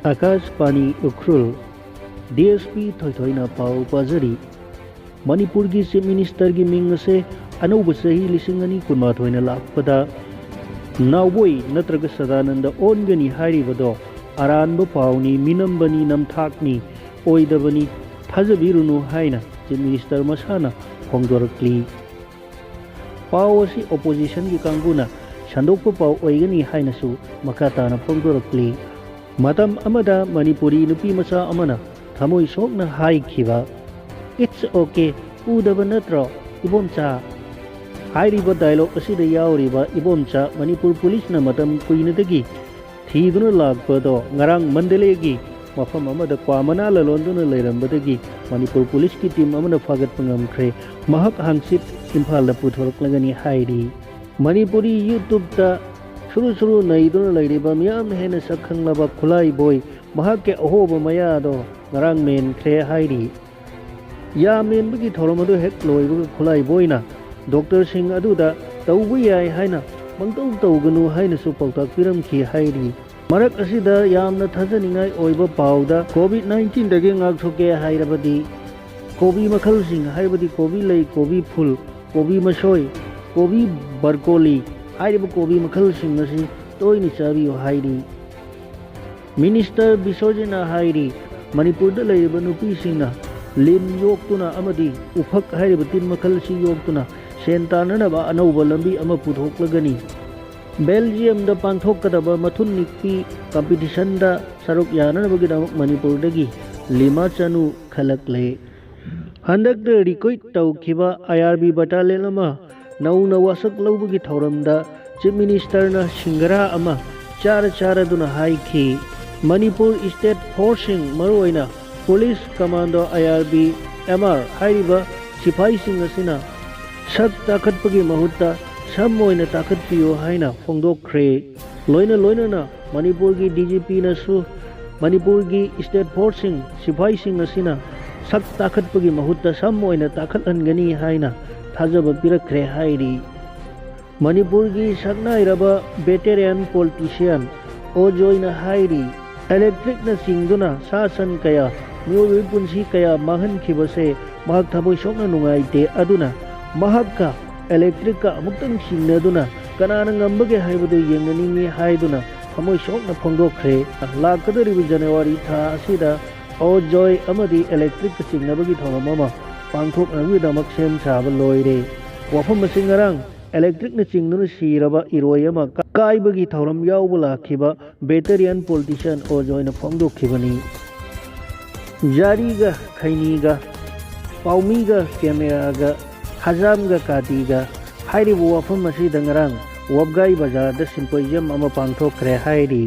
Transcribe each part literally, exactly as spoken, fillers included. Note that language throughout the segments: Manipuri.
ꯑꯀꯥꯁꯕꯥꯅꯤ ꯎꯈ꯭ꯔꯨꯜ, ꯗꯤ ꯑꯦꯁ ꯄꯤ ꯊꯣꯏꯊꯣꯏꯅ ꯄꯥꯎ ꯄꯥꯖꯔꯤ꯫ ꯃꯅꯤꯄꯨꯔꯒꯤ ꯆꯤꯐ ꯃꯤꯅꯤꯁꯇꯔꯒꯤ ꯃꯤꯡ ꯑꯁꯦ ꯑꯅꯧꯕ ꯆꯍꯤ ꯂꯤꯁꯤꯡ ꯑꯅꯤ ꯀꯨꯟꯃꯥꯊꯣꯏꯅ ꯂꯥꯛꯄꯗ ꯅꯥꯎꯕꯣꯏ ꯅꯠꯇ꯭ꯔꯒ ꯁꯗꯥꯅꯟꯗ ꯑꯣꯟꯒꯅꯤ ꯍꯥꯏꯔꯤꯕꯗꯣ ꯑꯔꯥꯟꯕ ꯄꯥꯎꯅꯤ, ꯃꯤꯅꯝꯕꯅꯤ, ꯅꯝꯊꯥꯛꯅꯤ, ꯑꯣꯏꯗꯕꯅꯤ, ꯊꯥꯖꯕꯤꯔꯨꯅꯨ ꯍꯥꯏꯅ ꯆꯤꯐ ꯃꯤꯅꯤꯁꯇꯔ ꯃꯁꯥꯅ ꯐꯣꯡꯗꯣꯔꯛꯂꯤ꯫ ꯄꯥꯎ ꯑꯁꯤ ꯑꯣꯄꯣꯖꯤꯁꯟꯒꯤ ꯀꯥꯡꯕꯨꯅ ꯁꯟꯗꯣꯛꯄ ꯄꯥꯎ ꯑꯣꯏꯒꯅꯤ ꯍꯥꯏꯅꯁꯨ ꯃꯈꯥ ꯇꯥꯅ ꯐꯣꯡꯗꯣꯔꯛꯂꯤ꯫ ꯃꯇꯝ ꯑꯃꯗ ꯃꯅꯤꯄꯨꯔꯤ ꯅꯨꯄꯤ ꯃꯆꯥ ꯑꯃꯅ ꯊꯃꯣꯏ ꯁꯣꯛꯅ ꯍꯥꯏꯈꯤꯕ, "It's okay, ꯎꯗꯕ ꯅꯠꯇ꯭ꯔꯣ, ꯏꯕꯣꯝꯆꯥ?" ꯍꯥꯏꯔꯤꯕ ꯗꯥꯏꯂꯣꯒ ꯑꯁꯤꯗ ꯌꯥꯎꯔꯤꯕ ꯏꯕꯣꯝꯆꯥ ꯃꯅꯤꯄꯨꯔ ꯄꯨꯂꯤꯁꯅ ꯃꯇꯝ ꯀꯨꯏꯅꯗꯒꯤ ꯊꯤꯗꯨꯅ ꯂꯥꯛꯄꯗꯣ ꯉꯔꯥꯡ ꯃꯟꯗꯂꯦꯒꯤ ꯃꯐꯝ ꯑꯃꯗ ꯀ꯭ꯋꯥ ꯃꯅꯥ ꯂꯂꯣꯟꯗꯨꯅ ꯂꯩꯔꯝꯕꯗꯒꯤ ꯃꯅꯤꯄꯨꯔ ꯄꯨꯂꯤꯁꯀꯤ ꯇꯤꯝ ꯑꯃꯅ ꯐꯥꯒꯠꯄ ꯉꯝꯈ꯭ꯔꯦ꯫ ꯃꯍꯥꯛ ꯍꯪꯆꯤꯠ ꯏꯝꯐꯥꯜꯗ ꯄꯨꯊꯣꯔꯛꯂꯒꯅꯤ ꯍꯥꯏꯔꯤ꯫ ꯃꯅꯤꯄꯨꯔꯤ ꯌꯨꯇ꯭ꯌꯨꯕꯇ ꯁꯨꯔꯨ ꯁꯨꯔꯨ ꯅꯩꯗꯨꯅ ꯂꯩꯔꯤꯕ ꯃꯤꯌꯥꯝ ꯍꯦꯟꯅ ꯁꯛ ꯈꯪꯂꯕ ꯈꯨꯠꯂꯥꯏꯕꯣꯏ ꯃꯍꯥꯛꯀꯤ ꯑꯍꯣꯕ ꯃꯌꯥꯗꯣ ꯉꯔꯥꯡ ꯃꯦꯟꯈ꯭ꯔꯦ ꯍꯥꯏꯔꯤ꯫ ꯌꯥ ꯃꯦꯟꯕꯒꯤ ꯊꯧꯔꯝ ꯑꯗꯨ ꯍꯦꯛ ꯂꯣꯏꯕꯒ ꯈꯨꯠꯂꯥꯏꯕꯣꯏꯅ ꯗꯣꯛꯇꯔꯁꯤꯡ ꯑꯗꯨꯗ ꯇꯧꯕ ꯌꯥꯏ ꯍꯥꯏꯅ ꯄꯪꯇꯧ ꯇꯧꯒꯅꯨ ꯍꯥꯏꯅꯁꯨ ꯄꯥꯎꯇꯥꯛ ꯄꯤꯔꯝꯈꯤ ꯍꯥꯏꯔꯤ꯫ ꯃꯔꯛ ꯑꯁꯤꯗ ꯌꯥꯝꯅ ꯊꯥꯖꯅꯤꯡꯉꯥꯏ ꯑꯣꯏꯕ ꯄꯥꯎꯗ, ꯀꯣꯚꯤꯗ ꯅꯥꯏꯟꯇꯤꯟꯗꯒꯤ ꯉꯥꯛꯊꯣꯛꯀꯦ ꯍꯥꯏꯔꯕꯗꯤ ꯀꯣꯕꯤ ꯃꯈꯜꯁꯤꯡ ꯍꯥꯏꯕꯗꯤ ꯀꯣꯕꯤ ꯂꯩ, ꯀꯣꯕꯤ ꯐꯨꯜ, ꯀꯣꯕꯤ ꯃꯁꯣꯏ, ꯀꯣꯕꯤ ꯕ꯭ꯔꯣꯀꯣꯂꯤ ꯍꯥꯏꯔꯤꯕ ꯀꯣꯕꯤ ꯃꯈꯜꯁꯤꯡ ꯑꯁꯤ ꯇꯣꯏꯅ ꯆꯥꯕꯤꯌꯨ ꯍꯥꯏꯔꯤ꯫ ꯃꯤꯅꯤꯁꯇꯔ ꯕꯤꯁ꯭ꯋꯖꯤꯠꯅ ꯍꯥꯏꯔꯤ, ꯃꯅꯤꯄꯨꯔꯗ ꯂꯩꯔꯤꯕ ꯅꯨꯄꯤꯁꯤꯡꯅ ꯂꯤꯟ ꯌꯣꯛꯇꯨꯅ ꯑꯃꯗꯤ ꯎꯐꯛ ꯍꯥꯏꯔꯤꯕ ꯇꯤꯟ ꯃꯈꯜ ꯑꯁꯤ ꯌꯣꯛꯇꯨꯅ ꯁꯦꯟ ꯇꯥꯟꯅꯅꯕ ꯑꯅꯧꯕ ꯂꯝꯕꯤ ꯑꯃ ꯄꯨꯊꯣꯛꯂꯒꯅꯤ꯫ ꯕꯦꯜꯖꯤꯌꯝꯗ ꯄꯥꯡꯊꯣꯛꯀꯗꯕ ꯃꯊꯨꯟ ꯅꯤꯛꯄꯤ ꯀꯝꯄꯤꯇꯤꯁꯟꯗ ꯁꯔꯨꯛ ꯌꯥꯅꯅꯕꯒꯤꯗꯃꯛ ꯃꯅꯤꯄꯨꯔꯗꯒꯤ ꯂꯤꯃꯥ ꯆꯅꯨ ꯈꯜꯂꯛꯂꯦ꯫ ꯍꯟꯗꯛꯇ ꯔꯤꯀ꯭ꯔꯨꯠ ꯇꯧꯈꯤꯕ ꯑꯥꯏ ꯑꯥꯔ ꯕꯤ ꯕꯇꯥꯂꯤꯌꯟ ꯑꯃ ꯅꯧꯅ ꯋꯥꯁꯛ ꯂꯧꯕꯒꯤ ꯊꯧꯔꯝꯗ ꯆꯤꯐ ꯃꯤꯅꯤꯁꯇꯔꯅ ꯁꯤꯡꯒꯔꯥ ꯑꯃ ꯆꯥꯔ ꯆꯥꯔꯗꯨꯅ ꯍꯥꯏꯈꯤ꯫ ꯃꯅꯤꯄꯨꯔ ꯁ꯭ꯇꯦꯠ ꯐꯣꯔꯁꯁꯤꯡ, ꯃꯔꯨꯑꯣꯏꯅ ꯄꯨꯂꯤꯁ, ꯀꯃꯥꯟꯗꯣ, ꯑꯥꯏ ꯑꯥꯔ ꯕꯤ, ꯑꯦꯝ ꯑꯥꯔ ꯍꯥꯏꯔꯤꯕ ꯁꯤꯐꯥꯏꯁꯤꯡ ꯑꯁꯤꯅ ꯁꯛ ꯇꯥꯈꯠꯄꯒꯤ ꯃꯍꯨꯠꯇ ꯁꯝ ꯑꯣꯏꯅ ꯇꯥꯈꯠꯄꯤꯌꯨ ꯍꯥꯏꯅ ꯐꯣꯡꯗꯣꯛꯈ꯭ꯔꯦ꯫ ꯂꯣꯏꯅ ꯂꯣꯏꯅꯅ ꯃꯅꯤꯄꯨꯔꯒꯤ ꯗꯤ ꯖꯤ ꯄꯤꯅꯁꯨ ꯃꯅꯤꯄꯨꯔꯒꯤ ꯁ꯭ꯇꯦꯠ ꯐꯣꯔꯁꯁꯤꯡ, ꯁꯤꯐꯥꯏꯁꯤꯡ ꯑꯁꯤꯅ ꯁꯛ ꯇꯥꯈꯠꯄꯒꯤ ꯃꯍꯨꯠꯇ ꯁꯝ ꯑꯣꯏꯅ ꯇꯥꯈꯠꯍꯟꯒꯅꯤ ꯍꯥꯏꯅ ꯊꯥꯖꯕ ꯄꯤꯔꯛꯈ꯭ꯔꯦ ꯍꯥꯏꯔꯤ꯫ ꯃꯅꯤꯄꯨꯔꯒꯤ ꯁꯛꯅꯥꯏꯔꯕ ꯚꯦꯇꯦꯔꯤꯌꯟ ꯄꯣꯂꯤꯇꯤꯁꯤꯌꯟ ꯑꯣꯖꯣꯏꯅ ꯍꯥꯏꯔꯤ, ꯏꯂꯦꯛꯇ꯭ꯔꯤꯛꯅ ꯆꯤꯡꯗꯨꯅ ꯁꯥ ꯁꯟ ꯀꯌꯥ, ꯃꯤꯑꯣꯏꯕꯒꯤ ꯄꯨꯟꯁꯤ ꯀꯌꯥ ꯃꯥꯡꯍꯟꯈꯤꯕꯁꯦ ꯃꯍꯥꯛ ꯊꯃꯣꯏ ꯁꯣꯛꯅ ꯅꯨꯡꯉꯥꯏꯇꯦ꯫ ꯑꯗꯨꯅ ꯃꯍꯥꯛꯀ ꯏꯂꯦꯛꯇ꯭ꯔꯤꯛꯀ ꯑꯃꯨꯛꯇꯪ ꯆꯤꯡꯅꯗꯨꯅ ꯀꯅꯥꯅ ꯉꯝꯕꯒꯦ ꯍꯥꯏꯕꯗꯨ ꯌꯦꯡꯅꯅꯤꯡꯏ ꯍꯥꯏꯗꯨꯅ ꯊꯃꯣꯏ ꯁꯣꯛꯅ ꯐꯣꯡꯗꯣꯛꯈ꯭ꯔꯦ꯫ ꯂꯥꯛꯀꯗꯧꯔꯤꯕ ꯖꯅꯋꯥꯔꯤ ꯊꯥ ꯑꯁꯤꯗ ꯑꯣꯖꯣꯏ ꯑꯃꯗꯤ ꯏꯂꯦꯛꯇ꯭ꯔꯤꯛꯀ ꯆꯤꯡꯅꯕꯒꯤ ꯊꯧꯔꯝ ꯑꯃ ꯄꯥꯡꯊꯣꯛꯅꯕꯒꯤꯗꯃꯛ ꯁꯦꯝ ꯁꯥꯕ ꯂꯣꯏꯔꯦ꯫ ꯋꯥꯐꯝ ꯑꯁꯤ ꯉꯔꯥꯡ ꯏꯂꯦꯛꯇ꯭ꯔꯤꯛꯅ ꯆꯤꯡꯗꯨꯅ ꯁꯤꯔꯕ ꯏꯔꯣꯏ ꯑꯃ ꯀꯥꯏꯕꯒꯤ ꯊꯧꯔꯝ ꯌꯥꯎꯕ ꯂꯥꯛꯈꯤꯕ ꯕꯦꯇꯔꯤꯌꯥꯟ ꯄꯣꯂꯤꯇꯤꯁꯤꯌꯥꯟ ꯑꯣꯖꯣꯏꯅ ꯐꯣꯡꯗꯣꯛꯈꯤꯕꯅꯤ꯫ ꯖꯥꯔꯤꯒ ꯈꯩꯅꯤꯒ, ꯄꯥꯎꯃꯤꯒ ꯀꯦꯃꯦꯔꯥꯒ, ꯍꯖꯥꯝꯒ ꯀꯥꯇꯤꯒ ꯍꯥꯏꯔꯤꯕ ꯋꯥꯐꯝ ꯑꯁꯤꯗ ꯉꯔꯥꯡ ꯋꯥꯕꯒꯥꯏ ꯕꯖꯥꯔꯗ ꯁꯤꯝꯄꯣꯖꯤꯌꯝ ꯑꯃ ꯄꯥꯡꯊꯣꯛꯈ꯭ꯔꯦ ꯍꯥꯏꯔꯤ꯫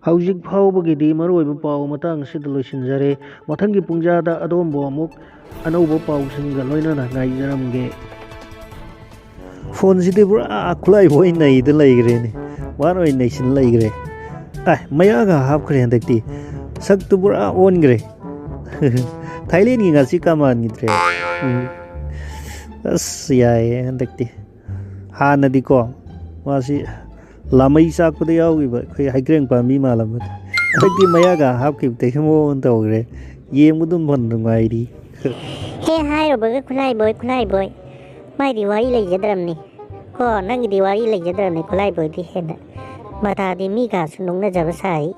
ꯍꯧꯖꯤꯛ ꯐꯥꯎꯕꯒꯤꯗꯤ ꯃꯔꯨꯑꯣꯏꯕ ꯄꯥꯎ ꯃꯇꯥꯡ ꯑꯁꯤꯗ ꯂꯣꯏꯁꯤꯟꯖꯔꯦ꯫ ꯃꯊꯪꯒꯤ ꯄꯨꯡꯖꯥꯗ ꯑꯗꯣꯝꯕꯨ ꯑꯃꯨꯛ ꯑꯅꯧꯕ ꯄꯥꯎꯁꯤꯡꯒ ꯂꯣꯏꯅꯅ ꯉꯥꯏꯖꯔꯝꯒꯦ꯫ ꯐꯣꯟꯁꯤꯗꯤ ꯄꯨꯔꯥ ꯈꯨꯠꯂꯥꯏꯕꯣꯏ ꯅꯩꯗ ꯂꯩꯈ꯭ꯔꯦꯅꯦ꯫ ꯃꯥꯅ ꯑꯣꯏꯅ ꯅꯩꯁꯤꯟ ꯂꯩꯈ꯭ꯔꯦ꯫ ꯑꯦ, ꯃꯌꯥꯒ ꯍꯥꯞꯈ꯭ꯔꯦ ꯍꯟꯗꯛꯇꯤ꯫ ꯁꯛꯇꯨ ꯄꯨꯔꯥ ꯑꯣꯟꯈ꯭ꯔꯦ꯫ ꯊꯥꯏꯂꯦꯟꯒꯤ ꯉꯥꯁꯤ ꯀꯃꯥꯟꯈꯤꯗ꯭ꯔꯦ꯫ ꯎꯝ꯫ ꯑꯁ, ꯌꯥꯏꯌꯦ ꯍꯟꯗꯛꯇꯤ꯫ ꯍꯥꯟꯅꯗꯤꯀꯣ ꯃꯥꯁꯤ ꯂꯥꯃꯩ ꯆꯥꯛꯄꯗ ꯌꯥꯎꯈꯤꯕ ꯑꯩꯈꯣꯏ ꯍꯩꯀ꯭ꯔꯦꯡ ꯄꯥꯝꯕꯤ ꯃꯥꯜꯂꯝꯕꯅꯤ꯫ ꯍꯟꯗꯛꯇꯤ ꯃꯌꯥꯒ ꯍꯥꯞꯈꯤꯕꯗꯒꯤ ꯃꯑꯣꯡ ꯇꯧꯈ꯭ꯔꯦ꯫ ꯌꯦꯡꯕ ꯑꯗꯨꯝ ꯐꯅ ꯅꯨꯡꯉꯥꯏꯔꯤ꯫ ꯍꯦ ꯍꯥꯏꯔꯨꯕꯒ ꯈꯨꯠꯂꯥꯏꯕꯣꯏ, ꯈꯨꯠꯂꯥꯏꯕꯣꯏ꯫ ꯃꯥꯏꯗꯤ ꯋꯥꯔꯤ ꯂꯩꯖꯗ꯭ꯔꯕꯅꯤ꯫ ꯀꯣ, ꯅꯪꯒꯤꯗꯤ ꯋꯥꯔꯤ ꯂꯩꯖꯗ꯭ꯔꯕꯅꯤ ꯈꯨꯠꯂꯥꯏꯕꯣꯏꯗꯤ ꯍꯦꯟꯅ꯫ ꯃꯇꯥꯗꯤ ꯃꯤ ꯀꯥꯁꯨ ꯅꯣꯛꯅꯖꯕ ꯁꯥꯏ꯫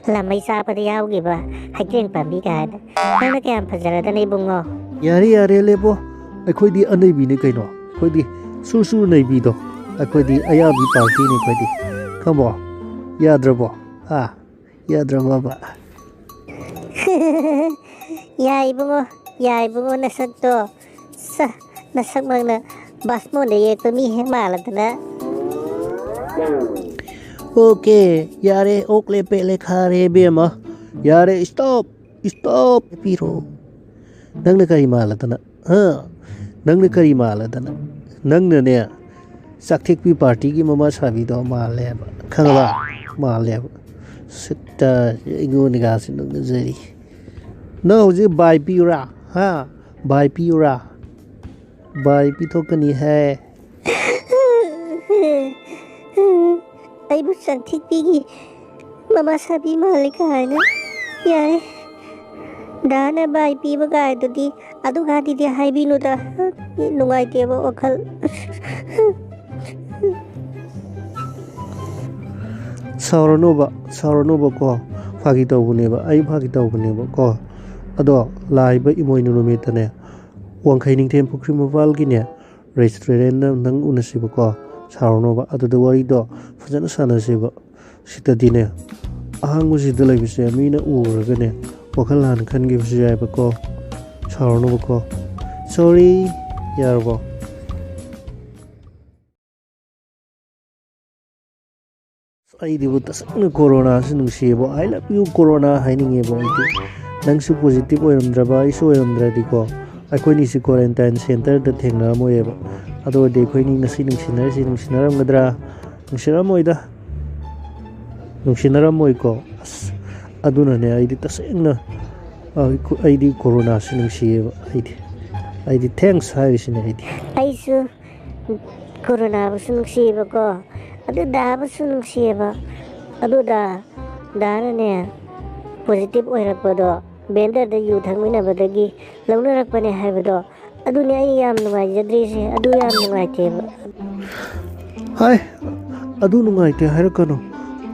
ꯂꯥꯃꯩ ꯆꯥꯕꯗ ꯌꯥꯎꯈꯤꯕ ꯍꯩꯀ꯭ꯔꯦꯡ ꯄꯥꯝꯕꯤ ꯀꯥꯏꯅ꯫ ꯅꯪꯅ ꯀꯌꯥꯝ ꯐꯖꯔꯗꯅ ꯏꯕꯨꯡꯉꯣ꯫ ꯌꯥꯔꯦ, ꯌꯥꯔꯦ, ꯂꯦꯞꯄꯣ꯫ ꯑꯩꯈꯣꯏꯗꯤ ꯑꯅꯩꯕꯤꯅꯤ ꯀꯩꯅꯣ꯫ ꯑꯩꯈꯣꯏꯗꯤ ꯁꯨꯔ ꯁꯨꯔ ꯅꯩꯕꯤꯗꯣ꯫ ꯑꯩꯈꯣꯏꯗꯤ ꯑꯌꯥꯕꯤ ꯄꯥꯔꯇꯤꯅꯤ ꯑꯩꯈꯣꯏꯗꯤ꯫ ꯈꯪꯕꯣ? ꯌꯥꯗ꯭ꯔꯕꯣ? ꯍꯥ? ꯌꯥꯗ꯭ꯔꯕꯣꯕ? ꯌꯥꯏ ꯏꯕꯨꯡꯉꯣ, ꯌꯥꯏ ꯏꯕꯨꯡꯉꯣ ꯅꯁꯛꯇꯣ꯫ ꯁ, ꯅꯁꯛꯃꯛꯅ ꯕꯥꯁꯃꯣꯟꯗ ꯌꯦꯛꯄ ꯃꯤ ꯍꯦꯛ ꯃꯥꯜꯂꯗꯅ꯫ ꯑꯣꯀꯦ, ꯌꯥꯔꯦ, ꯑꯣꯛꯂꯦ, ꯄꯦꯠꯂꯦ, ꯈꯥꯔꯦ, ꯏꯕꯦꯝꯃ꯫ ꯌꯥꯔꯦ, stop, stop ꯄꯤꯔꯣ꯫ ꯅꯪꯅ ꯀꯔꯤ ꯃꯥꯜꯂꯗꯅ? ꯍꯥ? ꯅꯪꯅ ꯀꯔꯤ ꯃꯥꯜꯂꯗꯅ? ꯅꯪꯅꯅꯦ, ꯆꯥꯛꯊꯦꯛꯄꯤ ꯄꯥꯔꯇꯤꯒꯤ ꯃꯃꯥ ꯁꯥꯕꯤꯗꯣ ꯃꯥꯜꯂꯦꯕ꯫ ꯈꯪꯉꯕ? ꯃꯥꯜꯂꯦꯕ꯫ ꯁꯛꯇ ꯑꯩꯉꯣꯟꯗꯒꯁꯨ ꯅꯣꯛꯅꯖꯔꯤ꯫ ꯅꯪ ꯍꯧꯖꯤꯛ ꯕꯥꯏ ꯄꯤꯌꯨꯔꯥ? ꯍꯥ? ꯕꯥꯏ ꯄꯤꯌꯨꯔꯥ? ꯕꯥꯏ ꯄꯤꯊꯣꯛꯀꯅꯤ ꯍꯦ꯫ ꯑꯩꯕꯨ ꯆꯥꯛꯊꯦꯛꯄꯤꯒꯤ ꯃꯃꯥ ꯁꯥꯕꯤ ꯃꯥꯜꯂꯤ ꯀꯥꯏꯅ꯫ ꯌꯥꯔꯦ, ꯗꯥꯅ ꯕꯥꯏ ꯄꯤꯕ ꯀꯥꯏꯗꯨꯗꯤ ꯑꯗꯨꯒꯗꯤꯗꯤ ꯍꯥꯏꯕꯤꯅꯨꯗ꯫ ꯅꯨꯡꯉꯥꯏꯇꯦꯕ ꯋꯥꯈꯜ꯫ ꯁꯥꯎꯔꯅꯨꯕ, ꯁꯥꯎꯔꯅꯨꯕꯀꯣ꯫ ꯐꯥꯒꯤ ꯇꯧꯕꯅꯦꯕ, ꯑꯩ ꯐꯥꯒꯤ ꯇꯧꯕꯅꯦꯕꯀꯣ꯫ ꯑꯗꯣ ꯂꯥꯛꯏꯕ ꯏꯃꯣꯏꯅꯨ ꯅꯨꯃꯤꯠꯇꯅꯦ, ꯋꯥꯡꯈꯩ ꯅꯤꯡꯊꯦꯝ ꯄꯨꯈ꯭ꯔꯤ ꯃꯄꯥꯜꯒꯤꯅꯦ, ꯔꯦꯁꯇꯨꯔꯦꯟꯗ ꯅꯪ ꯎꯅꯁꯤꯕꯀꯣ꯫ ꯁꯥꯎꯔꯅꯣꯕ, ꯑꯗꯨꯗ ꯋꯥꯔꯤꯗꯣ ꯐꯖꯅ ꯁꯥꯟꯅꯁꯦꯕ꯫ ꯁꯤꯗꯗꯤꯅꯦ, ꯑꯍꯥꯡꯕꯁꯤꯗ ꯂꯩꯕꯁꯦ ꯃꯤꯅ ꯎꯔꯒꯅꯦ, ꯋꯥꯈꯜ ꯂꯥꯟꯅ ꯈꯟꯈꯤꯕꯁꯨ ꯌꯥꯏꯕꯀꯣ꯫ ꯁꯥꯎꯔꯅꯨꯕꯀꯣ꯫ ꯁꯣꯔꯤ꯫ ꯌꯥꯔꯕꯣ? ꯑꯩꯗꯤꯕꯨ ꯇꯁꯦꯡꯅ ꯀꯣꯔꯣꯅꯥꯁꯤ ꯅꯨꯡꯁꯤꯌꯦꯕ꯫ "I love you ꯀꯣꯔꯣꯅꯥ" ꯍꯥꯏꯅꯤꯡꯉꯦꯕ ꯑꯩꯗꯤ꯫ ꯅꯪꯁꯨ ꯄꯣꯖꯤꯇꯤꯚ ꯑꯣꯏꯔꯝꯗ꯭ꯔꯕ, ꯑꯩꯁꯨ ꯑꯣꯏꯔꯝꯗ꯭ꯔꯗꯤꯀꯣ, ꯑꯩꯈꯣꯏꯅꯤꯁꯤ ꯀ꯭ꯋꯥꯔꯦꯟꯇꯥꯏꯟ ꯁꯦꯟꯇꯔꯗ ꯊꯦꯡꯅꯔꯝꯃꯣꯏꯌꯦꯕ꯫ ꯑꯗꯨ ꯑꯣꯏꯔꯗꯤ ꯑꯩꯈꯣꯏꯅꯤ ꯉꯁꯤ ꯅꯨꯡꯁꯤꯅꯔꯤꯁꯤ ꯅꯨꯡꯁꯤꯅꯔꯝꯒꯗ꯭ꯔꯥ? ꯅꯨꯡꯁꯤꯅꯔꯝꯃꯣꯏꯗ꯫ ꯅꯨꯡꯁꯤꯅꯔꯝꯃꯣꯏꯀꯣ꯫ ꯑꯁ, ꯑꯗꯨꯅꯅꯦ ꯑꯩꯗꯤ ꯇꯁꯦꯡꯅ, ꯑ, ꯑꯩꯗꯤ ꯀꯣꯔꯣꯅꯥꯁꯤ ꯅꯨꯡꯁꯤꯌꯦꯕ꯫ ꯑꯩꯗꯤ, ꯑꯩꯗꯤ ꯊꯦꯡꯁ ꯍꯥꯏꯔꯤꯁꯤꯅꯦ ꯑꯩꯗꯤ꯫ ꯑꯩꯁꯨ ꯀꯣꯔꯣꯅꯥꯕꯨꯁꯨ ꯅꯨꯡꯁꯤꯌꯦꯕꯀꯣ, ꯑꯗꯨ ꯗꯥꯕꯨꯁꯨ ꯅꯨꯡꯁꯤꯌꯦꯕ꯫ ꯑꯗꯨ ꯗꯥ, ꯗꯥꯅꯅꯦ ꯄꯣꯖꯤꯇꯤꯚ ꯑꯣꯏꯔꯛꯄꯗꯣ, ꯕꯦꯟꯗꯔꯗ ꯌꯨ ꯊꯛꯃꯤꯟꯅꯕꯗꯒꯤ ꯂꯧꯅꯔꯛꯄꯅꯦ ꯍꯥꯏꯕꯗꯣ, ꯑꯗꯨꯅꯦ ꯑꯩ ꯌꯥꯝ ꯅꯨꯡꯉꯥꯏꯖꯗ꯭ꯔꯤꯁꯦ꯫ ꯑꯗꯨ ꯌꯥꯝ ꯅꯨꯡꯉꯥꯏꯇꯦꯕ꯫ ꯍꯥꯏ, ꯑꯗꯨ ꯅꯨꯡꯉꯥꯏꯇꯦ ꯍꯥꯏꯔꯛꯀꯅꯨ꯫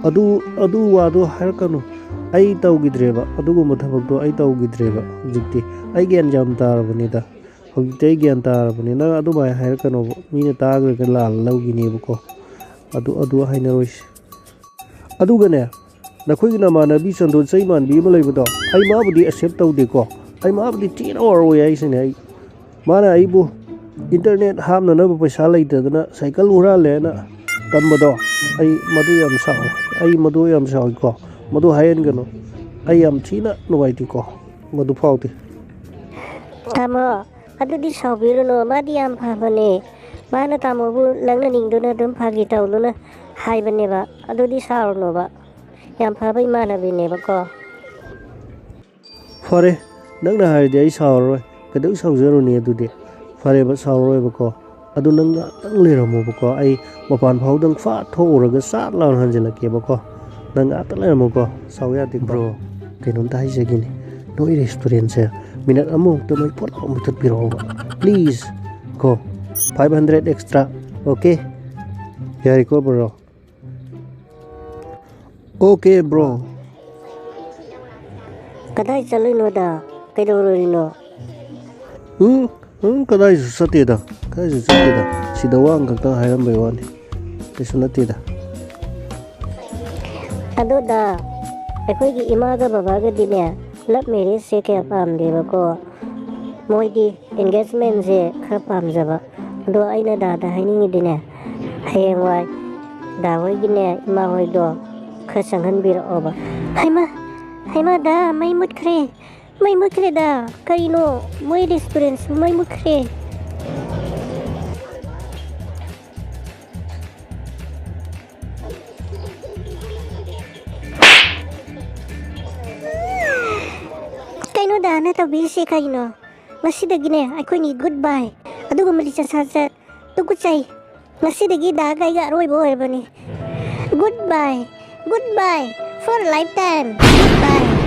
ꯑꯗꯨ, ꯑꯗꯨ ꯋꯥꯗꯣ ꯍꯥꯏꯔꯛꯀꯅꯨ꯫ ꯑꯩ ꯇꯧꯈꯤꯗ꯭ꯔꯦꯕ, ꯑꯗꯨꯒꯨꯝꯕ ꯊꯕꯛꯇꯣ ꯑꯩ ꯇꯧꯈꯤꯗ꯭ꯔꯦꯕ꯫ ꯍꯧꯖꯤꯛꯇꯤ ꯑꯩ ꯒ꯭ꯌꯥꯟ ꯌꯥꯝ ꯇꯥꯔꯕꯅꯤꯗ꯫ ꯍꯧꯖꯤꯛꯇꯤ ꯑꯩ ꯒ꯭ꯌꯥꯟ ꯇꯥꯔꯕꯅꯤ꯫ ꯅꯪ ꯑꯗꯨꯃꯥꯏꯅ ꯍꯥꯏꯔꯛꯀꯅꯣꯕ, ꯃꯤꯅ ꯇꯥꯈ꯭ꯔꯒ ꯂꯥꯜꯂ ꯂꯧꯈꯤꯅꯦꯕꯀꯣ꯫ ꯑꯗꯨ, ꯑꯗꯨ ꯍꯥꯏꯅꯔꯣꯏꯁꯦ꯫ ꯑꯗꯨꯒꯅꯦ, ꯅꯈꯣꯏꯒꯤ ꯅꯃꯥꯟꯅꯕꯤ ꯆꯟꯗꯣꯟ ꯆꯩ ꯃꯥꯟꯕꯤ ꯑꯃ ꯂꯩꯕꯗꯣ, ꯑꯩ ꯃꯥꯕꯨꯗꯤ ꯑꯦꯛꯁꯦꯞ ꯇꯧꯗꯦꯀꯣ꯫ ꯑꯩ ꯃꯥꯕꯨꯗꯤ ꯊꯤꯅ ꯑꯣꯔ ꯑꯣꯏ ꯍꯥꯏꯁꯤꯅꯦ ꯑꯩ꯫ ꯃꯥꯅ ꯑꯩꯕꯨ ꯏꯟꯇꯔꯅꯦꯠ ꯍꯥꯞꯅꯅꯕ ꯄꯩꯁꯥ ꯂꯩꯇꯗꯅ ꯁꯥꯏꯀꯜ ꯍꯨꯔꯥꯜꯂꯦꯅ ꯇꯝꯕꯗꯣ, ꯑꯩ ꯃꯗꯨ ꯌꯥꯝ ꯁꯥꯎꯋꯦ꯫ ꯑꯩ ꯃꯗꯨ ꯌꯥꯝ ꯁꯥꯎꯏꯀꯣ꯫ ꯃꯗꯨ ꯍꯥꯏꯍꯟꯒꯅꯨ꯫ ꯑꯩ ꯌꯥꯝ ꯊꯤꯅ ꯅꯨꯡꯉꯥꯏꯇꯦꯀꯣ꯫ ꯃꯗꯨ ꯐꯥꯎꯗꯦ꯫ ꯇꯥꯃꯣ, ꯑꯗꯨꯗꯤ ꯁꯥꯎꯕꯤꯔꯨꯅꯨ, ꯃꯥꯗꯤ ꯌꯥꯝ ꯐꯕꯅꯦ꯫ ꯃꯥꯅ ꯇꯥꯃꯣꯕꯨ ꯂꯛꯅꯅꯤꯡꯗꯨꯅ ꯑꯗꯨꯝ ꯐꯥꯒꯤ ꯇꯧꯗꯨꯅ ꯍꯥꯏꯕꯅꯦꯕ꯫ ꯑꯗꯨꯗꯤ ꯁꯥꯎꯔꯨꯅꯣꯕ꯫ ꯌꯥꯝ ꯐꯕ ꯏꯃꯥꯟꯅꯕꯤꯅꯦꯕꯀꯣ꯫ ꯐꯔꯦ, ꯅꯪꯅ ꯍꯥꯏꯔꯗꯤ ꯑꯩ ꯁꯥꯎꯔꯔꯣꯏ꯫ ꯀꯩꯗꯧ ꯁꯥꯎꯖꯔꯨꯅꯤ ꯑꯗꯨꯗꯤ? ꯐꯔꯦꯕ, ꯁꯥꯎꯔꯔꯣꯏꯕꯀꯣ꯫ ꯑꯗꯨ ꯅꯪ ꯉꯥꯛꯇꯪ ꯂꯩꯔꯝꯃꯣꯕꯀꯣ꯫ ꯑꯩ ꯃꯄꯥꯟ ꯐꯥꯎꯗꯪ ꯐꯥꯠ ꯊꯣꯛꯎꯔꯒ ꯆꯥꯠ ꯂꯥꯎꯅ ꯍꯟꯖꯤꯜꯂꯛꯀꯦꯕꯀꯣ꯫ ꯅꯪ ꯉꯥꯛꯇ ꯂꯩꯔꯝꯃꯨꯀꯣ, ꯁꯥꯎ ꯌꯥꯗꯦ꯫ ꯕ꯭ꯔꯣ, ꯀꯩꯅꯣꯝꯇ ꯍꯥꯏꯖꯒꯦꯅꯦ, ꯅꯣꯏ ꯔꯦꯁꯇꯨꯔꯦꯟꯁꯦ ꯃꯤꯅꯠ ꯑꯃꯃꯨꯛꯇ ꯃꯩ ꯐꯣꯠ ꯂꯥꯎ ꯃꯨꯊꯠꯄꯤꯔꯛꯑꯣꯕ, ꯄ꯭ꯂꯤꯖ꯫ ꯀꯣ, ꯐꯥꯏꯚ ꯍꯟꯗ꯭ꯔꯦꯠ ꯑꯦꯛꯁꯇ꯭ꯔꯥ꯫ ꯑꯣꯀꯦ? ꯌꯥꯔꯦꯀꯣ, ꯕ꯭ꯔꯣ? Okay, bro. ꯀꯗꯥꯏ ꯆꯠꯂꯨꯏꯅꯣꯗ? ꯀꯩꯗꯧꯔꯨꯔꯤꯅꯣ? ꯎꯝ, ꯎꯝ, ꯀꯗꯥꯏꯁꯨ ꯆꯠꯇꯦꯗ, ꯀꯗꯥꯏꯁꯨ ꯆꯠꯇꯦꯗ꯫ ꯁꯤꯗ ꯋꯥ ꯑꯃꯈꯛꯇꯪ ꯍꯥꯏꯔꯝꯕꯩ ꯋꯥꯅꯤ, ꯀꯩꯁꯨ ꯅꯠꯇꯦꯗ꯫ ꯑꯗꯣ ꯗꯥ, ꯑꯩꯈꯣꯏꯒꯤ ꯏꯃꯥꯒ ꯕꯕꯥꯒꯗꯤꯅꯦ, ꯂꯞ ꯃꯦꯔꯦꯖꯁꯦ ꯀꯌꯥ ꯄꯥꯝꯗꯦꯕꯀꯣ꯫ ꯃꯣꯏꯗꯤ ꯑꯦꯡꯒꯦꯖꯃꯦꯟꯁꯦ ꯈꯔ ꯄꯥꯝꯖꯕ꯫ ꯑꯗꯣ ꯑꯩꯅ ꯗꯥꯗ ꯍꯥꯏꯅꯤꯡꯉꯤꯗꯤꯅꯦ, ꯍꯌꯦꯡꯋꯥꯏ ꯗꯥ ꯍꯣꯏꯒꯤꯅꯦ, ꯏꯃꯥ ꯍꯣꯏꯗꯣ ꯈꯔ ꯆꯪꯍꯟꯕꯤꯔꯛꯑꯣꯕ꯫ ꯍꯩꯃꯥ, ꯍꯩꯃꯥ ꯗꯥ, ꯃꯩ ꯃꯨꯠꯈ꯭ꯔꯦ, ꯃꯩ ꯃꯨꯠꯈ꯭ꯔꯦꯗ꯫ ꯀꯔꯤꯅꯣ? ꯃꯣꯏ ꯔꯦꯁꯇꯨꯔꯦꯟꯁꯨ ꯃꯩ ꯃꯨꯠꯈ꯭ꯔꯦ꯫ ꯀꯩꯅꯣ ꯗꯥꯅ ꯇꯧꯕꯤꯔꯤꯁꯦ ꯀꯩꯅꯣ? ꯉꯁꯤꯗꯒꯤꯅꯦ ꯑꯩꯈꯣꯏꯅꯤ ꯒꯨꯗ ꯕꯥꯏ꯫ ꯑꯗꯨꯒꯨꯝꯕ ꯂꯤꯆꯠ ꯁꯥꯖꯠ ꯇꯨꯀꯠꯆꯩ꯫ ꯉꯁꯤꯗꯒꯤ ꯗꯥꯒ ꯑꯩꯒ ꯑꯔꯣꯏꯕ ꯑꯣꯏꯔꯕꯅꯤ꯫ Good bye, good bye, for lifetime, good by.